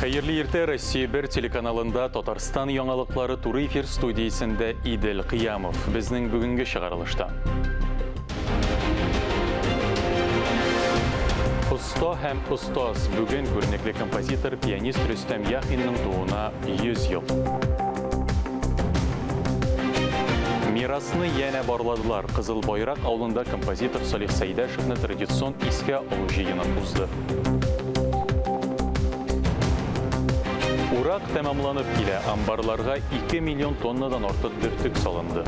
Хәерле иртә, Россия 1 телеканалында Татарстан яңалыклары туры эфир студиясендә Идел Кыямов. Безнең бүгенге чыгарылышта. Оста һәм остаз. Бүген күренекле композитор, пианист Рөстәм Яхинның тууына 100 ел. Мирасны янә барладылар. Кызыл Байрак авылында композитор Салих Сәйдәшевны традицион искә алу җыены узды. Урак тәмамланып килә. Амбарларга 2 миллион тоннадан артык бөртек салынды.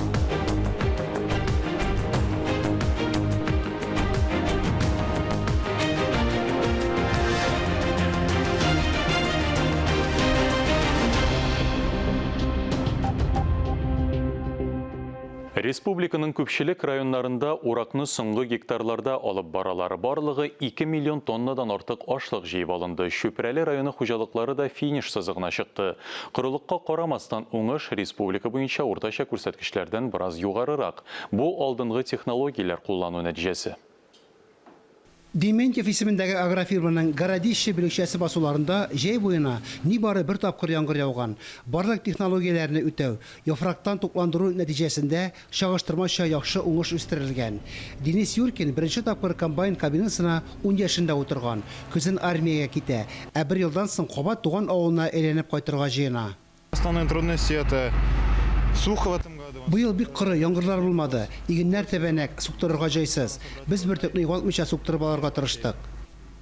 Республиканың күпчелек районнарында уракны соңгы гектарларда алып баралар. Барлыгы 2 миллион тоннадан артык ашлык җыеп алынды. Чүпрәле районы хуҗалыклары да финиш сызыгына чыкты. Корылыкка карамастан, уңыш республика буенча уртача күрсәткечләрдән бераз югарырак. Бу алдынгы технологияләр куллану нәтиҗәсе. Дементьев исемендәге агрофирманың Городище бүлекчәсе басуларында җәй буена нибары бер тапкыр яңгыр яуган. Барлык технологияләрне үтәү, яфрактан тукландыру нәтиҗәсендә чагыштырмача яхшы уңыш үстерелгән. Денис Юркин беренче тапкыр комбайн кабинасына ун яшендә утырган. Көзен армиягә китә, ә бер елдан соң кабат туган авылына әйләнеп кайтырга җыена. Основные трудности это сухо в этом году. Быел бик коры, яңгырлар булмады. Игеннәр тәбәнәк, суктырырга җайсыз. Без бөртекне югалтмыйча суктырып алырга тырыштык.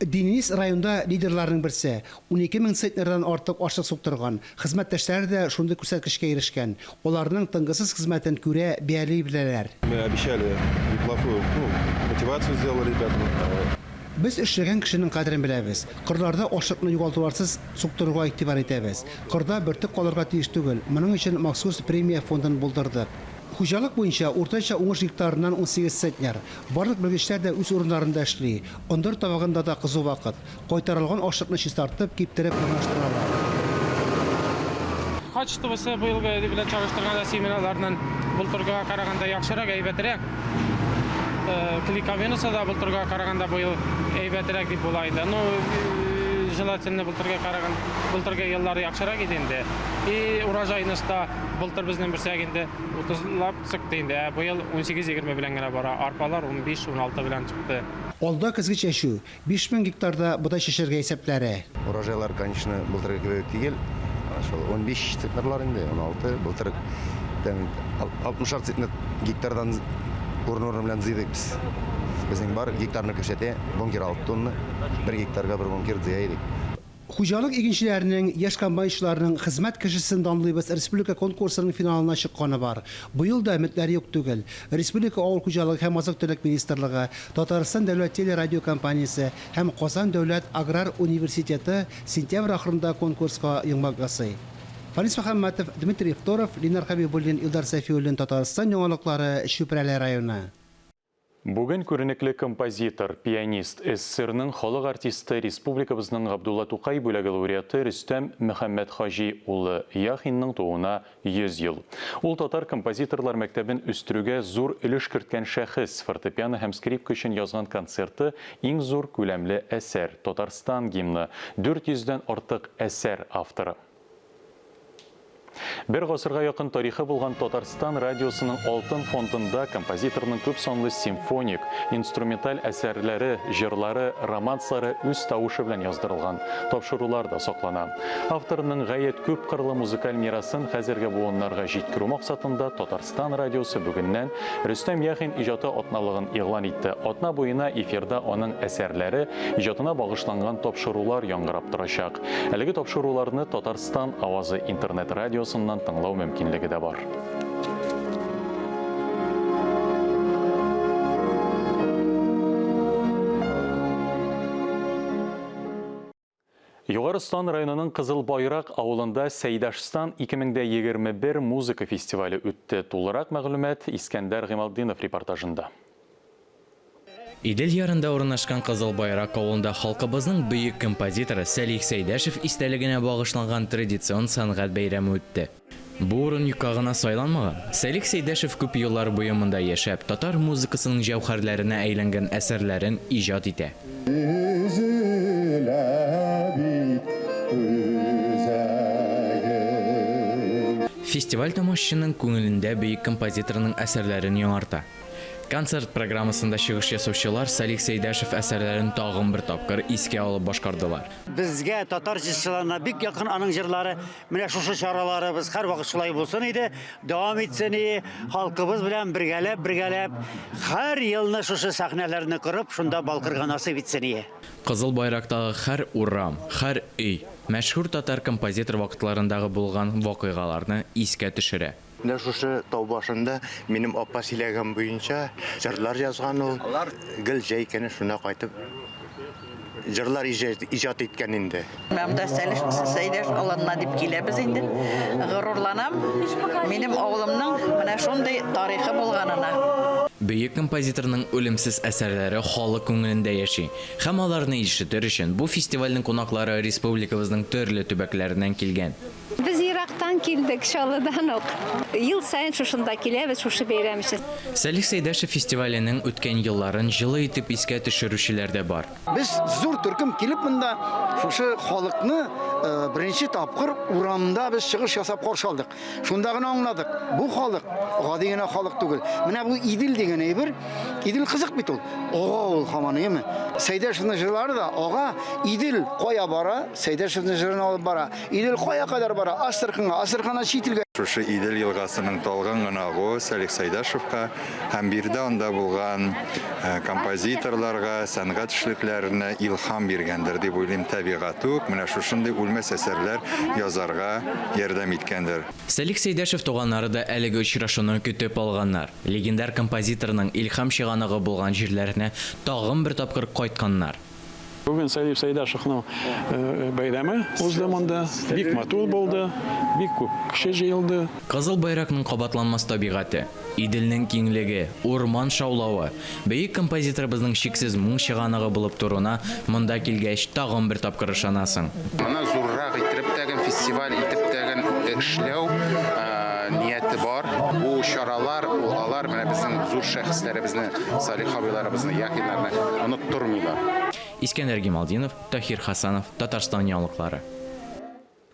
Денис районда лидерларның берсе. 12 мең центнердан артык ашлык суктырган. Хезмәттәшләре дә шундый күрсәткечкә ирешкән. Аларның тынгысыз хезмәтен күрә, бәяли беләләр. Мы обещали неплохую, ну, мотивацию сделали ребятам. Без эшләгән кешенең кадерен беләбез. Кырларда ашлыкны югалтуларсыз суктыруга игътибар итәбез. Кырда бөртек калырга тиеш түгел, моның өчен махсус премия фондын булдырдык. Хуҗалык буенча уртача уңыш гектарыннан 18 центнер. Барлык белгечләр дә үз урыннарында эшли. Ындыр табагында да кызу вакыт. Кайтарылган ашлыкны чистартып, киптереп урнаштыралар. Качествосы быелгы белән чагыштырганда семеналарның былтыргыга караганда яхшырак, әйбәтрәк. Клейковинасы да былтыргыга караганда быел әйбәтрәк дип була инде. Ну, желательно былтыргы караганда, былтыргы еллар яхшырак иде инде. И урожайность та былтыр безнең берсәк инде 30лап чыкты инде, ә быел 18-20 белән генә бара. Арпалар 15-16 белән чыкты. Алда көзге чәчү. 5000 гектарда бодай чәчәргә исәпләре. Урожайлар, конечно, былтыргы кебек үк түгел. Шул 15 центнерлар инде, 16. Былтыр 60 центнер гектардан урын-урын белән җыйдык без. Безнең бар гектарны күрсәтә, бункер 6 тонна. Бер гектарга бер бункер җыя идек. Хуҗалык игенчеләренең, яшь комбайнчыларның Хезмәт кешесен данлыйбыз республика конкурсының финалына чыкканы бар. Быел да өметләр юк түгел. Республика Авыл хуҗалыгы һәм азык-төлек министрлыгы, Татарстан дәүләт телерадиокомпаниясе һәм Казан дәүләт аграр университеты сентябрь ахырында конкурска йомгак ясый. Фанис Мөхәммәтов, Дмитрий Второв, Ленар Хәбибуллин, Илдар Сәфиуллин, Татарстан яңалыклары, Чүпрәле районы. Бүген күренекле композитор, пианист, СССРның халык артисты, республикабызның Габдулла Тукай бүләге лауреаты Рөстәм Мөхәммәтхаҗи улы Яхинның тууына 100 ел. Ул татар композиторлар мәктәбен үстерүгә зур өлеш керткән шәхес, фортепиано һәм скрипка өчен язган концерты иң зур күләмле әсәр, Татарстан гимны, 400 дән артык әсәр авторы. Бер гасырга якын тарихы булган Татарстан радиосының алтын фондында композиторның күп санлы симфоник, инструменталь әсәрләре, җырлары, романслары үз тавышы белән яздырылган тапшырулар да саклана. Авторның гаять күпкырлы музыкаль мирасын хәзерге буыннарга җиткерү максатында Татарстан радиосы бүгеннән Рөстәм Яхин иҗаты атналыгын игълан итте. Атна буена эфирда аның әсәрләре, иҗатына багышланган тапшырулар яңгырап торачак. Әлеге тапшыруларны Татарстан авазы интернет-радиосыннан тыңлау мөмкинлеге дә бар. Югары Ослан районының Кызыл Байрак авылында Сәйдашстан 2021 музыка фестивале үтте. Тулырак мәгълүмат Искәндәр Гыймалтдинов репортажында. Идел ярында урнашкан Кызыл Байрак авылында халкыбызның бөек композиторы Сәлих Сәйдәшев истәлегенә багышланган традицион сәнгать бәйрәме үтте. Бу урын юкка гына сайланмаган. Сәлих Сәйдәшев күп еллар буе монда яшәп, татар музыкасының җәүһәрләренә әйләнгән әсәрләрен иҗат итә. Өзелә бит. Фестиваль тамашачының күңелендә бөек композиторның әсәрләрен яңарта. Концерт программасында чыгыш ясаучылар Салих Сәйдәшев әсәрләрен тагын бер тапкыр искә алып башкардылар. Безгә, татар җырчыларына бик якын аның җырлары. Менә шушы чараларыбыз һәрвакыт шулай булсын иде, дәвам итсен и, халкыбыз белән бергәләп, бергәләп һәр елны шушы сәхнәләрне корып, шунда балкырга насыйп итсен ие. Кызыл Байрактагы һәр урам, һәр өй мәшһүр татар композитор вакытларындагы булган вакыйгаларны искә төшерә. Менә шушы тау башында минем апа сөйләгән буенча җырлар язган ул. Гел җәй көне шунда кайтып җырлар иҗат иткән инде. Менә монда Сәйдәш аланына дип киләбез инде. Горурланам минем авылымның менә шундый тарихы булганына. Бөек композиторның үлемсез әсәрләре халык күңелендә яши. Һәм аларны ишетер өчен бу фестивальнең кунаклары республикабызның төрле төбәкләреннән килгән. Без ерактан килдек, Чаллыдан ук. Ел саен шушында киләбез, шушы бәйрәм өчен. Сәлих Сәйдәшев фестиваленең үткән елларын җылы итеп искә төшерүчеләр дә бар. Без зур төркем килеп монда шушы халыкны беренче тапкыр урамда без чыгыш ясап каршы алдык. Шунда гына аңладык, бу халык гади генә халык түгел. Менә бу Идел дигән әйбер, Идел кызык бит ул. Ага ул һаман, әйеме? Сәйдәшевнең җырлары да ага. Идел кая бара, Сәйдәшевнең җырын алып бара. Идел кая кадәр бара? Астраханьга, Астраханьнан чит илгә. Шушы Идел елгасының талгын гына агуы Салих Сәйдәшевка һәм биредә анда булган композиторларга, сәнгать эшлекләренә илһам биргәндер дип уйлыйм. Табигате үк менә шушындый үлмәс әсәрләр язарга ярдәм иткәндер. Салих Сәйдәшев туганнары да әлеге очрашуны көтеп алганнар. Легендар композиторның илһам чыганагы булган җирләренә тагын бер тапкыр кайтканнар. Бүген Сәлих Сәйдәшевның бәйрәме узды монда. Бик матур булды, бик күп кеше җыелды. Кызыл Байракның кабатланмас табигате, Иделнең киңлеге, урман шаулавы, бөек композиторыбызның чиксез моң чыганагы булып торуына монда килгәч тагын бер тапкыр ышанасың. Моны зуррак иттереп тәген, фестиваль итеп тәген эшләү нияте бар. Бу чаралар, ул алар менә безнең зур шәхесләребезне, Салих абыйларыбызны, Яхиннарны оныттырмыйлар. Искәндәр Гималдинов, Таһир Хасанов, Татарстан яңалыклары.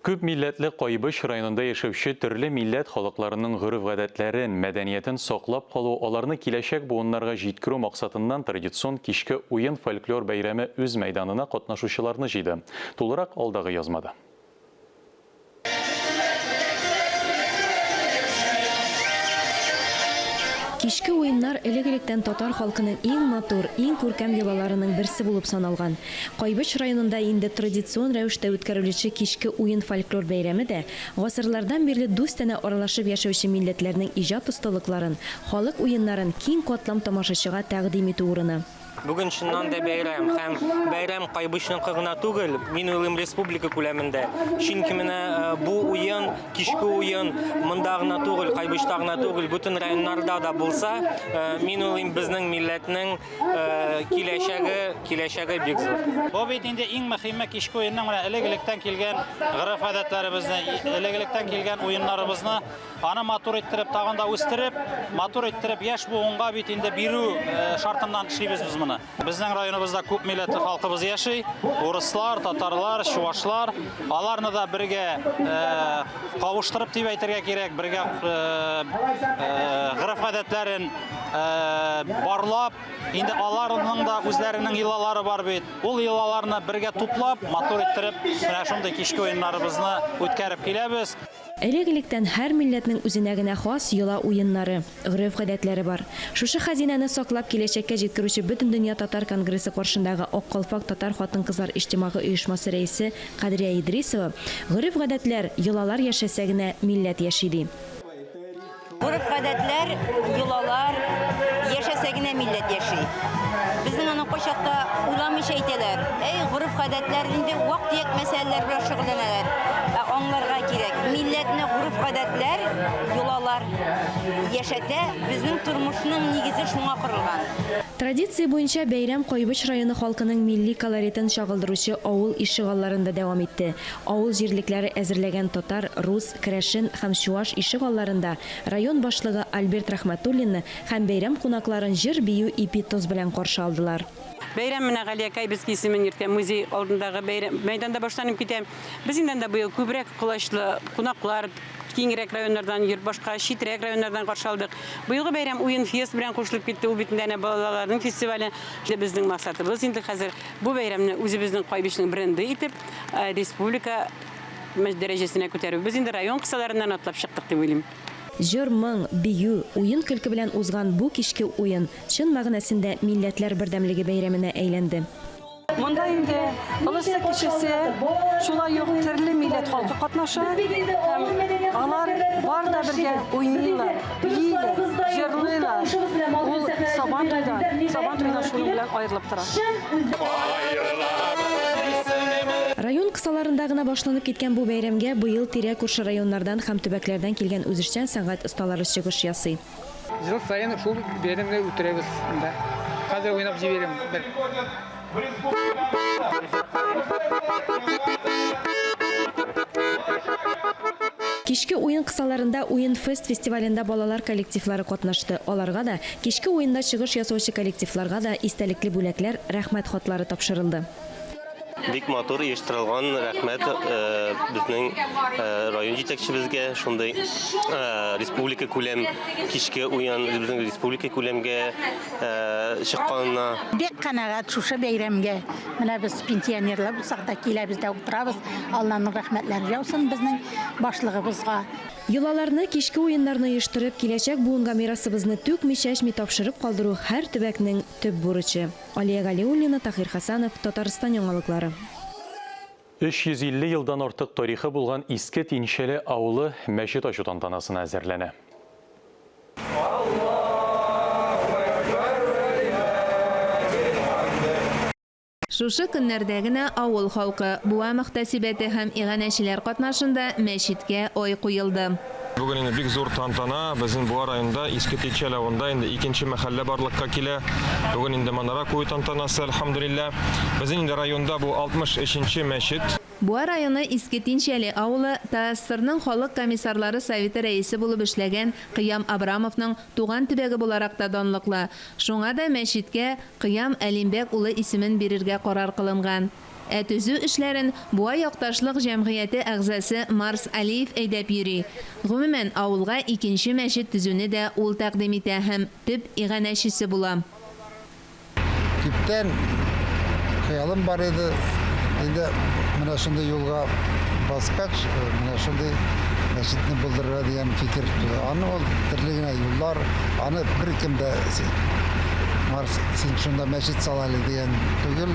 Күп милләтле Кайбыч районында яшәүче төрле милләт халыкларының гореф-гадәтләрен, мәдәниятен саклап калу, аларны киләчәк буыннарга җиткерү максатыннан традицион кичке уен фольклор бәйрәме үз мәйданына катнашучыларны җыйды. Тулырак алдагы язмада. Кичке уеннар элек-электән татар халкының иң матур, иң күркәм йолаларының берсе булып саналган. Кайбыч районында инде традицион рәвештә үткәрелүче Кичке уен фольклор бәйрәме дә гасырлардан бирле дустанә аралашып яшәүче милләтләрнең иҗат осталыкларын, халык уеннарын киң катлам тамашачыга тәкъдим итү урыны. Бүген чыннан да бәйрәм һәм бәйрәм Кайбычныкы гына түгел, мин уйлыйм, республика күләмендә. Чөнки менә э, бу уен, кичке уен монда гына түгел, Кайбычта гына түгел, бөтен районнарда да булса, э, мин уйлыйм, безнең милләтнең э, киләчәге, киләчәге бик зур. Бу бит инде иң мөһиме кичке уенның менә элек-электән килгән гореф-гадәтләребезне, элек-электән килгән уеннарыбызны Аны матур иттереп, тагын да үстереп, матур иттереп яшь буынга бит инде бирү э, шартыннан эшлибез без моны. Безнең районыбызда күп милләтле халкыбыз яши. Урыслар, татарлар, чувашлар. Аларны да бергә э, кавыштырып дип әйтергә кирәк, бергә э, гореф-гадәтләрен барлап, инде аларның да үзләренең йолалары бар бит. Ул йолаларны бергә туплап, матур иттереп, менә шундый кичке уеннарыбызны үткәреп киләбез. Элек-электән һәр милләтнең үзенә генә хас йола-уеннары, гореф-гадәтләре бар. Шушы хәзинәне саклап киләчәккә җиткерүче Бөтендөнья татар конгрессы каршындагы Ак калфак татар хатын-кызлар иҗтимагый оешмасы рәисе Кадрия Идрисова, Гореф-гадәтләр, йолалар яшәсә генә милләт яши, ди. Гореф-гадәтләр, йолалар яшәсә генә милләт яши. Безнең аны кайчакта уйламыйча әйтәләр. Әй, гореф-гадәтләр инде вак-төяк мәсьәләләр белән шөгыльләнәләр. Ә аңларга кирәк, милләтне гореф-гадәтләр, йолалар яшәтә, безнең тормышның нигезе шуңа корылган. Традиция буенча бәйрәм Кайбыч районы халкының милли колоритын чагылдыручы авыл ишегалларында дәвам итте. Авыл җирлекләре әзерләгән татар, рус, керәшен һәм чуаш ишегалларында район башлыгы Альберт Рәхмәтуллинны һәм бәйрәм кунакларын җыр-бию ипи-тоз белән каршы алдылар. Бәйрәм менә Галия Кайбицкий исемен йөрткән музей алдындагы бәйрәм мәйданда башланып китә. Без инде анда быел күбрәк колачлы кунаклар Киңрәк районнардан йөреп, башка читрәк районнардан каршы алдык. Быелгы бәйрәм Уен фест белән кушылып китте. Ул бит инде әнә балаларның фестивале. Безнең максатыбыз инде хәзер бу бәйрәмне үзебезнең Кайбычның бренды итеп, республика дәрәҗәсенә күтәрү. Без инде район кысаларыннан атлап чыктык дип уйлыйм. Җыр-моң, бию, уен-көлке белән узган бу кичке уен чын мәгънәсендә милләтләр бердәмлеге бәйрәменә әйләнде. Монда инде олысы кечесе, шулай ук төрле милләт халкы катнаша һәм алар бар да бергә уйныйлар, бииләр, җырлыйлар. Ул Сабан туйдан, Сабан туйдан шуның белән аерылып тора. Район кысаларында гына башланып киткән бу бәйрәмгә быел тирә-күрше районнардан һәм төбәкләрдән килгән үзешчән сәнгать осталары чыгыш ясый. Ел саен шул бәйрәмне үтерәбез инде. Хәзер уйнап җибәрәм бер. Кичке уен кысаларында Уен фест фестивалендә балалар коллективлары катнашты. Аларга да, кичке уенда чыгыш ясаучы коллективларга да истәлекле бүләкләр, рәхмәт хатлары тапшырылды. Бик матур оештырылган, рәхмәт безнең район җитәкчебезгә, шундый республика күләм кичке уен безнең республика күләмгә чыкканына. Бик канәгать шушы бәйрәмгә. Менә без пенсионерлар булсак та киләбез дә утырабыз. Алланың рәхмәтләре яусын безнең башлыгыбызга. Йолаларны, кичке уеннарны оештырып, киләчәк буынга мирасыбызны түкми-чәчми тапшырып калдыру һәр төбәкнең төп бурычы. Алия Галиуллина, Таһир Хәсәнов, Татарстан яңалыклары. 350 елдан артык тарихы булган Иске Тинчәле авылы мәчет ачу тантанасына әзерләнә. Шушы көннәрдә генә авыл халкы, Буа мөхтәсибәте һәм иганәчеләр катнашында мәчеткә ай куелды. Бүген инде бик зур тантана, безнең Буа районында Иске Тинчәл авылында инде икенче мәхәллә барлыкка килә. Бүген инде манара кую тантанасы, әлхәмдүлилләһ. Безнең инде районда бу 63 нче мәчет. Буа районы Иске Тинчәле авылы ТАССРның Халык комиссарлары Советы рәисе булып эшләгән Кыям Абрамовның туган төбәге буларак та данлыклы. Шуңа да мәчеткә Кыям Әлимбәк улы исемен бирергә карар кылынган. Ә төзү эшләрен Буа якташлык җәмгыяте әгъзасы Марс Алиев әйдәп йөри. Гомумән, авылга икенче мәчет төзүне дә ул тәкъдим итә һәм төп иганәчесе була. Күптән хыялым бар иде. Инде менә шундый юлга баскач, менә шундый мәчетне булдырырга дигән фикер туды. Аны ул төрле генә юллар, аны беркем дә Марс, син шунда мәчет сал әле дигән түгел.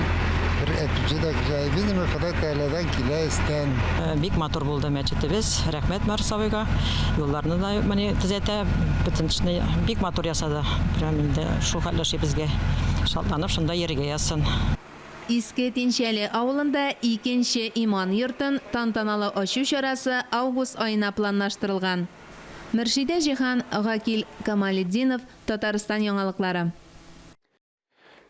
Бер әйтүче дә кеше, видимо, Ходай Тәгаләдән килә өстән. Бик матур булды мәчетебез. Рәхмәт Марс абыйга. Юлларны да менә төзәтә, бөтен эшне бик матур ясады. Прям инде шул хәтле ошый безгә. Шатланып шунда йөрергә язсын. Иске Тинчәле авылында икенче иман йортын тантаналы ачу чарасы август аена планлаштырылган. Мөршидә Җиһан, Гакил Камалетдинов, Татарстан яңалыклары.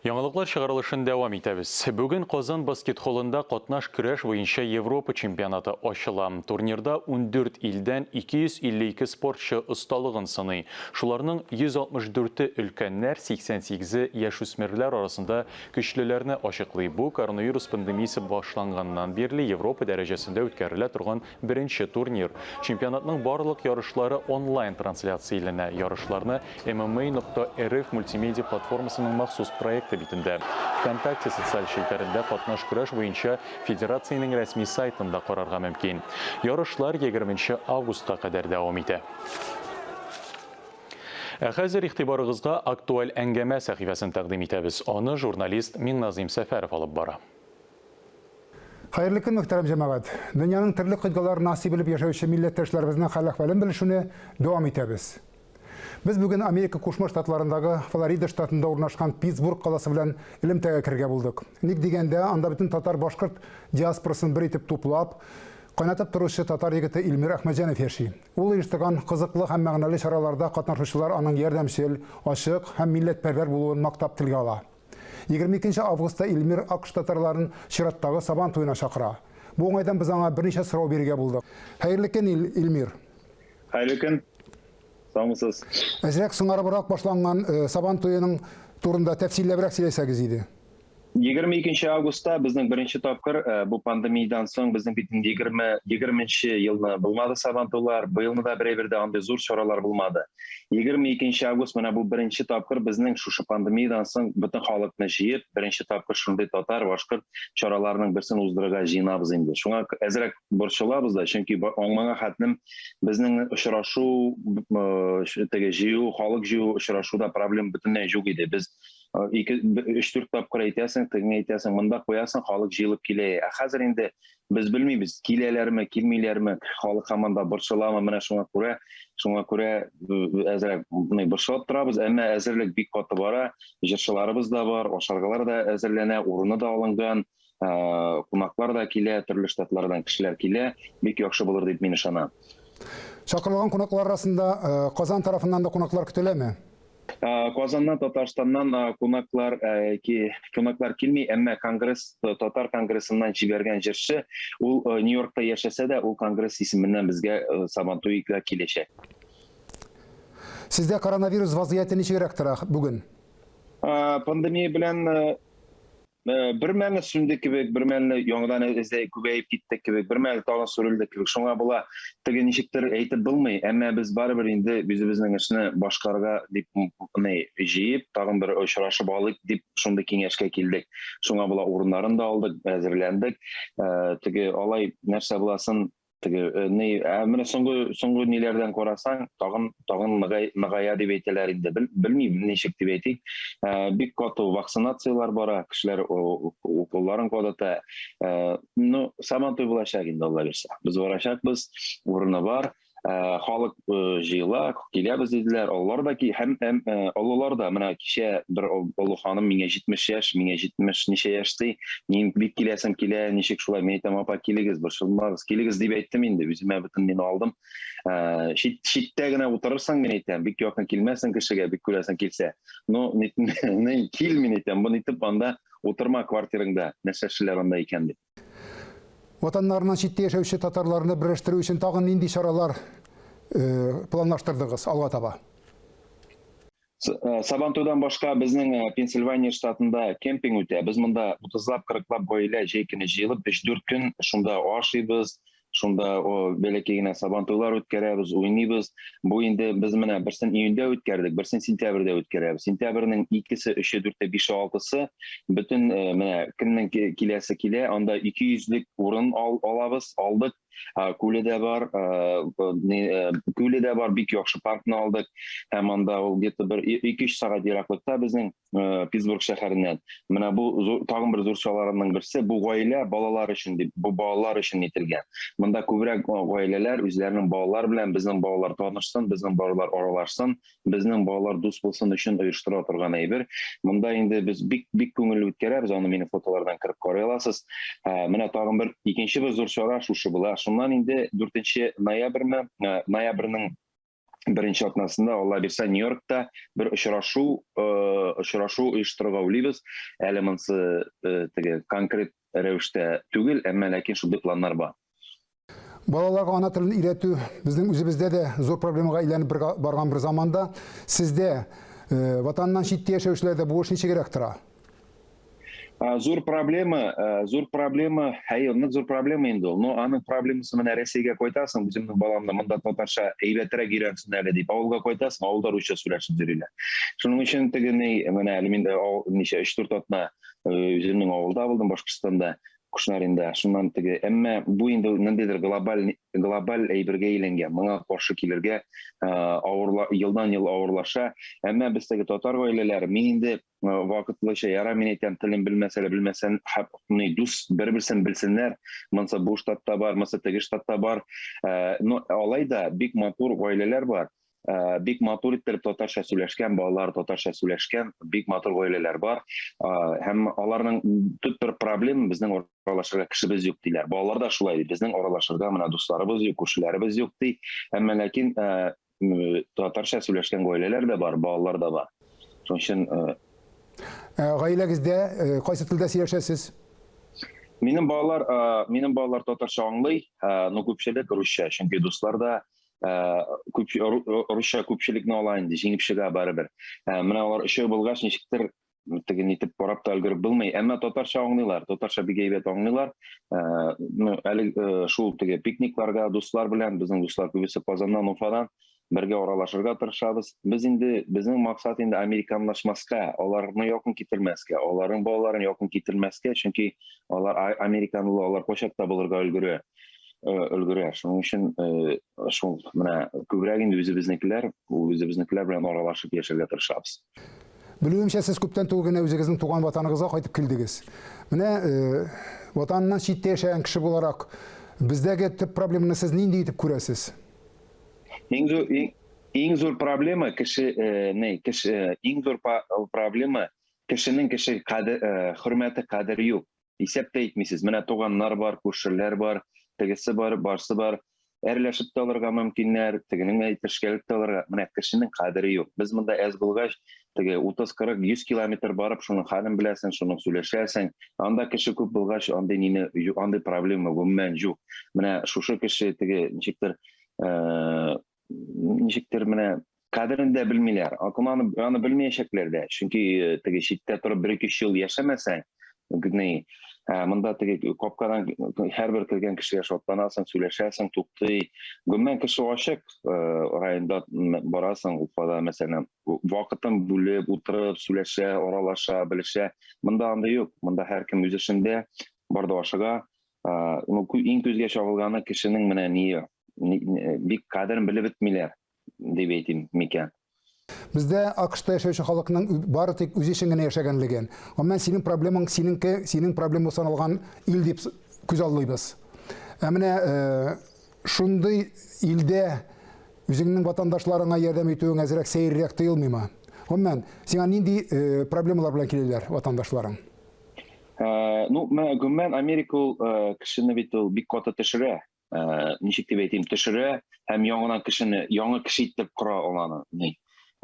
Яңалыклар чыгарылышын дәвам итәбез. Бүген Казан баскетхолында катнаш көрәш буенча Европа чемпионаты ачыла. Турнирда 14 илдән 252 спортчы осталыгын сыный. Шуларның 164-е өлкәннәр, 88-е яшүсмерләр арасында көчлеләрне ачыклый. Бу коронавирус пандемиясе башланганнан бирле Европа дәрәҗәсендә үткәрелә торган беренче турнир. Чемпионатның барлык ярышлары онлайн трансляцияләнә. Ярышларны MMA нокта рф мультимедиа платформасының махсус проекты битендә, ВКонтакте социаль челтәрендә катнаш көрәш буенча федерациянең рәсми сайтында карарга мөмкин. Ярышлар 20 августка кадәр дәвам итә. Ә хәзер игътибарыгызга актуаль әңгәмә сәхифәсен тәкъдим итәбез. Аны журналист Миңназыйм Сәфәров алып бара. Хәерле көн, мөхтәрәм җәмәгать! Дөньяның төрле кыйтгаларына сибелеп яшәүче милләттәшләребезнең хәл-әхвәлен белешүне дәвам итәбез. Без бүген Америка Кушма Штатларындагы Флорида штатында урнашкан Питтсбург каласы белән элемтәгә керергә булдык. Ник дигәндә, анда бөтен татар-башкорт диаспорасын бер итеп туплап, кайнатып торучы татар егете Илмир Әхмәтҗанов яши. Ул оештырган кызыклы һәм мәгънәле чараларда катнашучылар аның ярдәмчел, ачык һәм милләтпәрвәр булуын мактап телгә ала. 22 нче августта Илмир АКШ татарларын чираттагы Сабан туена чакыра. Бу уңайдан без аңа берничә сорау бирергә булдык. Хәерле көн, Илмир! Хәерле көн. Саумысыз. Әзрәк соңарыбрак башланган Сабан туеның турында тәфсилләбрәк сөйләсәгез иде. 22 августта безнең беренче тапкыр э, бу пандемиядан соң безнең бит инде 20 20 елны булмады Сабантуйлар, быелны да берәй дә андый зур чаралар булмады. 22 август менә бу беренче тапкыр безнең шушы пандемиядан соң бөтен халыкны җыеп, беренче тапкыр шундый татар, башкорт чараларының берсен уздырырга җыенабыз инде. Шуңа әзрәк борчылабыз да, чөнки моңа хәтлем безнең очрашу, э, теге җыю, халык җыю очрашуда проблем бөтенләй юк иде. Без ике өч дүрт тапкыр әйтәсең, тегеңә әйтәсең, монда куясың, халык җыелып килә. Ә хәзер инде без белмибез, киләләрме, килмиләрме, халык һаман да борчыламы, менә шуңа күрә, шуңа күрә әзрәк борчылып торабыз, әмма әзерлек бик каты бара, җырчыларыбыз да бар, ашаргалар да әзерләнә, урыны да алынган, кунаклар да килә, төрле штатлардан кешеләр килә, бик яхшы булыр дип мин ышанам. Чакырылган кунаклар арасында Казан тарафыннан да кунаклар көтеләме? Казаннан, Татарстаннан кунаклар кунаклар килми, әмма конгресс, татар конгрессыннан җибәргән җырчы, ул Нью-Йоркта яшәсә дә, ул конгресс исеменнән безгә Сабантуйга киләчәк. Сездә коронавирус вазгыяте ничегрәк тора бүген? Пандемия белән Бер мәлне сүнде кебек, бер мәлне яңадан эзләй күбәеп китте кебек, бер мәлне тагын сүрелде кебек. Шуңа була теге ничектер әйтеп булмый, әмма без барыбер инде үзебезнең эшне башкарырга дип ни җыеп, тагын бер очрашып алыйк дип шундый киңәшкә килдек. Шуңа була урыннарын да алдык, әзерләндек. Теге алай нәрсә буласын теге э, ни ә менә соңгы соңгы ниләрдән карасаң тагын тагын ныгая дип әйтәләр инде белмим ничек дип әйтик э, бик каты вакцинацияләр бара кешеләр уколларын кадата э, ну сабантуй булачак инде алла бирсә без барачакбыз урыны бар халык җыела киләбез диделәр олылар да һәм һәм олылар да менә кичә бер олы ханым миңа 70 яшь миңа 70 ничә яшь ди Мин бик киләсем килә, ничек шулай, мин әйтәм, апа, килегез, борчылмагыз, килегез дип әйттем инде, үземә бөтен мин алдым. Ә, чит, читтә генә утырырсың, мин әйтәм, бик якын килмәсең кешегә, бик күрәсең килсә. Ну, не, не, кил, мин әйтәм, бу нитеп анда утырма квартираңда, нәрсә эшлиләр анда икән дип. Ватаннарыннан читтә яшәүче татарларны берләштерү өчен тагын нинди чаралар э, планлаштырдыгыз алга таба? Э, Сабантуйдан башка безнең э, Пенсильвания штатында кемпинг үтә. Без монда 30лап, 40лап гаилә җәй көне җыелып 3-4 көн шунда ашыйбыз, шунда бәләкәй генә сабантуйлар үткәрәбез, уйныйбыз. Бу инде без менә берсен июньдә үткәрдек, берсен сентябрьдә үткәрәбез. Сентябрьнең 2-се, 3-е, 4-е, 5-е, 6-сы бөтен э, менә кемнең киләсе килә, анда 200лек урын ал, алабыз, алдык. Күле дә бар, күле дә бар, бик яхшы паркны алдык. Һәм анда ул где-то бер 2-3 сәгать ераклыкта безнең Питтсбург шәһәреннән. Менә бу тагын бер зур чараларның берсе, бу гаилә балалар өчен дип, бу балалар өчен ителгән. Монда күбрәк гаиләләр үзләренең балалар белән, безнең балалар танышсын, безнең балалар аралашсын, безнең балалар дус булсын өчен оештыра торган әйбер. Монда инде без бик бик күңелле үткәрәбез, аны минем фотолардан кереп карый аласыз. Ә, менә тагын бер икенче бер зур чара шушы була. Шуннан инде 4 ноябрьме, ноябрьнең беренче атнасында Алла бирсә Нью-Йоркта бер очрашу, очрашу оештырырга уйлыйбыз. Әле монысы теге конкрет рәвештә түгел, әмма ләкин шундый планнар бар. Балаларга ана телен өйрәтү безнең үзебездә дә зур проблемага әйләнеп барган бер заманда сездә э, ватаннан читтә яшәүчеләрдә бу эш ничегрәк тора? Зур проблема, зур проблема, әйе, нык зур проблема инде ул. Но аның проблемасы менә Рәсәйгә кайтасың, үземнең баламны монда татарча әйбәтрәк өйрәнсен әле дип, авылга кайтасың, авылда русча сөйләшеп йөриләр. Шуның өчен теге ни, менә әле мин дә ничә 3-4 атна үземнең авылда булдым, Башкортстанда. Кушнаринда, шуннан теге, әмма бу инде ниндидер глобаль глобаль әйбергә әйләнгән. Моңа каршы килергә авырла, елдан-ел авырлаша. Әмма без теге татар гаиләләре, мин инде вакытлыча яра мин әйтәм, телен белмәсә дә белмәсен, ни дус бер-берсен белсеннәр. Монсы бу штатта бар, монсы теге штатта бар. Но алай да бик матур гаиләләр бар. Э, бик матур иттереп татарча сөйләшкән балалар татарча сөйләшкән бик матур гаиләләр бар э, һәм аларның төп бер проблема безнең аралашырга кешебез юк диләр балалар да шулай ди безнең аралашырга менә дусларыбыз юк күршеләребез юк ди әмма ләкин э, татарча сөйләшкән гаиләләр дә бар балалар да бар шуның өчен гаиләгездә кайсы телдә сөйләшәсез минем балалар минем балалар татарча аңлый но күпчелек русча чөнки дуслар да Э, күп русча күпчелекне ала инде җиңеп чыга барыбер э, менә алар өчәү булгач ничектер теге нитеп карап та өлгереп булмый. Әмма татарча аңлыйлар, татарча бик әйбәт аңлыйлар. Ну, әле шул теге пикникларга дуслар белән, безнең дуслар күбесе Казаннан, Уфадан, бергә аралашырга тырышабыз. Без инде безнең максат инде американлашмаска, аларны якын китермәскә, аларның балаларын якын китермәскә, чөнки алар американлы, алар кайчакта булырга өлгерә. Өлгерә. Шуның өчен шул менә күбрәк инде үзебезнекеләр, үзебезнекеләр белән аралашып яшәргә тырышабыз. Белүемчә, сез күптән түгел генә үзегезнең туган ватаныгызга кайтып килдегез. Менә ватаныннан читтә яшәгән кеше буларак, бездәге төп проблеманы сез нинди итеп күрәсез? Иң зур иң, иң зур проблема кеше э, не кеше э, иң зур проблема кешенең кеше кадер, э, хөрмәте кадере юк. Исәп тә итмисез. Менә туганнар бар, күршеләр бар, тегесе бар, барсы бар. Әрләшеп тә алырга мөмкиннәр, тегенең әйтешкәлек тә алырга. Менә кешенең кадере юк. Без монда әз булгач, теге 30, 40, 100 километр барып, шуның хәлен беләсең, шуның сөйләшәсең. Анда кеше күп булгач, андый нине, андый проблема гомумән юк. Менә шушы кеше теге ничектер э, ничектер менә кадерен дә белмиләр. Аны, аны белмәячәкләр дә. Чөнки э, теге читтә торып бер-ике өч ел яшәмәсәң, ни, ә, монда теге капкадан һәрбер кергән кешегә шатланасың, сөйләшәсең, туктый. Гомумән кеше ачык, э, районда барасың, Уфада мәсәлән, вакытын бүлеп, утырып, сөйләшә, аралаша, белешә. Монда андый юк. Монда һәркем үз эшендә, бар да ашыга. Ну, иң күзгә чагылганы кешенең менә ние, бик кадерен белеп бетмиләр, дип әйтим микән. Бездә АКШта яшәүче халыкның бары тик үзе өчен генә яшәгәнлеген, гомумән, синең проблемаң синеңке, синең проблема саналган ил дип күзаллыйбыз. Ә менә шундый илдә үзеңнең ватандашларыңа ярдәм итүең әзрәк сәеррәк тоелмыймы? Гомумән, сиңа нинди проблемалар белән киләләр ватандашларың? Ну, гомумән, Америка ул кешене бит ул бик каты төшерә. Ничек дип әйтим, төшерә һәм яңадан кешене яңа кеше итеп кора ул аны. Ни?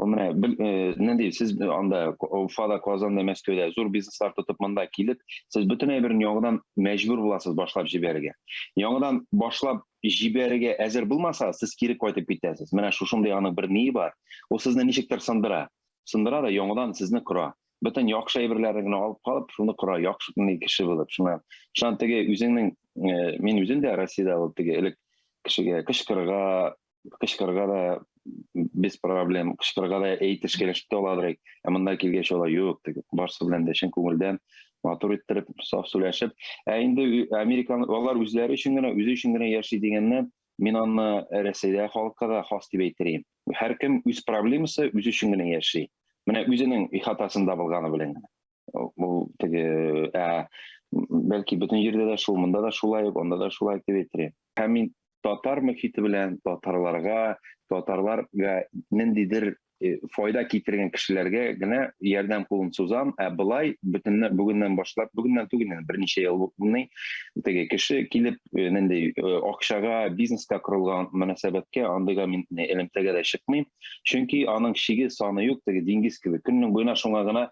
Ул менә нинди сез анда Уфада, Казанда, Мәскәүдә зур бизнеслар тотып монда килеп, сез бөтен әйберне яңадан мәҗбүр буласыз башлап җибәрергә. Яңадан башлап җибәрергә әзер булмаса, сез кире кайтып китәсез. Менә шушындый аның бер ние бар. Ул сезне ничектер сындыра. Сындыра да яңадан сезне кора. Бөтен яхшы әйберләрен генә алып калып, шуны кора, яхшы кеше булып. Шуңа, шуңа теге үзеңнең, э, мин үзем дә Россиядә ул теге элек кешегә кычкырырга, кычкырырга да без проблем, кычкырырга да әйтешкәләшеп тә аладыр. Ә монда килгәч алай юк, теге барсы белән дә чын күңелдән матур иттереп, саф сөйләшеп. Ә инде Американ алар үзләре өчен генә, үзе өчен генә яши дигәннән, мин аны Рәсәйдә халыкка да хас дип әйтер идем. Һәркем үз проблемасы үзе өчен генә яши. Менә үзенең ихатасында булганы белән генә. Ул теге, ә, бәлки бөтен җирдә дә шул, монда да шулай ук, анда да шулай дип әйтер идем. Һәм мин татар мөхите белән татарларга, татарларга ниндидер э, файда китергән кешеләргә генә ярдәм кулын сузам, ә былай бөтеннән бүгеннән башлап, бүгеннән түгел, инде берничә ел булмый, теге кеше килеп э, нинди э, акчага, бизнеска корылган мөнәсәбәткә андыйга мин элемтәгә дә чыкмыйм, чөнки аның чиге саны юк, теге диңгез кебек. Көннең буена шуңа гына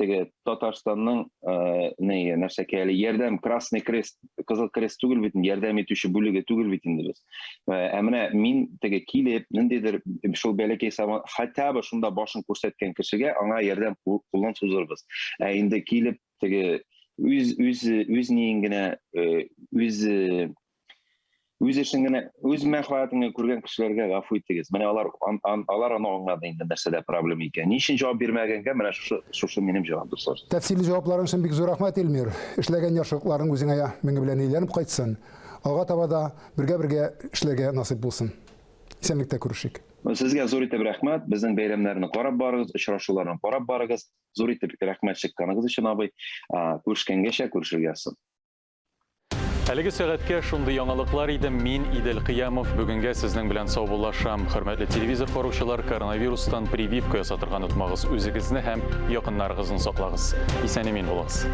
теге Татарстанның э, ни нәрсәкә әле ярдәм Красный Крест, Кызыл Крест түгел бит, ярдәм итүче бүлеге түгел бит инде без. Э, ә менә мин теге килеп, ниндидер шул бәләкәй сабан, хотя бы шунда башын күрсәткән кешегә аңа ярдәм кулын сузырбыз. Ә инде килеп теге үз үз үз ниен генә э, үз үз эшен генә, үз мәнфәгатен генә күргән кешеләргә гафу итегез. Менә алар ан, ан, алар аны аңлады инде нәрсәдә проблема икән. Ни өчен җавап бирмәгәнгә менә шушы шушы минем җавап дуслар. Тәфсилле җавапларың өчен бик зур рәхмәт, Эльмир. Эшләгән яхшылыкларың үзеңә меңе белән әйләнеп кайтсын. Алга таба да бергә-бергә эшләргә насыйп булсын. Исәнлектә күрешик. Сезгә зур итеп рәхмәт. Безнең бәйрәмнәрне карап барыгыз, очрашуларны карап барыгыз. Зур итеп рәхмәт чыкканыгыз өчен, абый. Күрешкәнгәчә күрешергә язсын. Әлеге сәгатькә шундый яңалыклар иде. Мин Идел Кыямов бүгенгә сезнең белән саубуллашам. Хөрмәтле телевизор караучылар, коронавирустан прививка ясатырга онытмагыз. Үзегезне һәм якыннарыгызны саклагыз. Исән-имин булыгыз.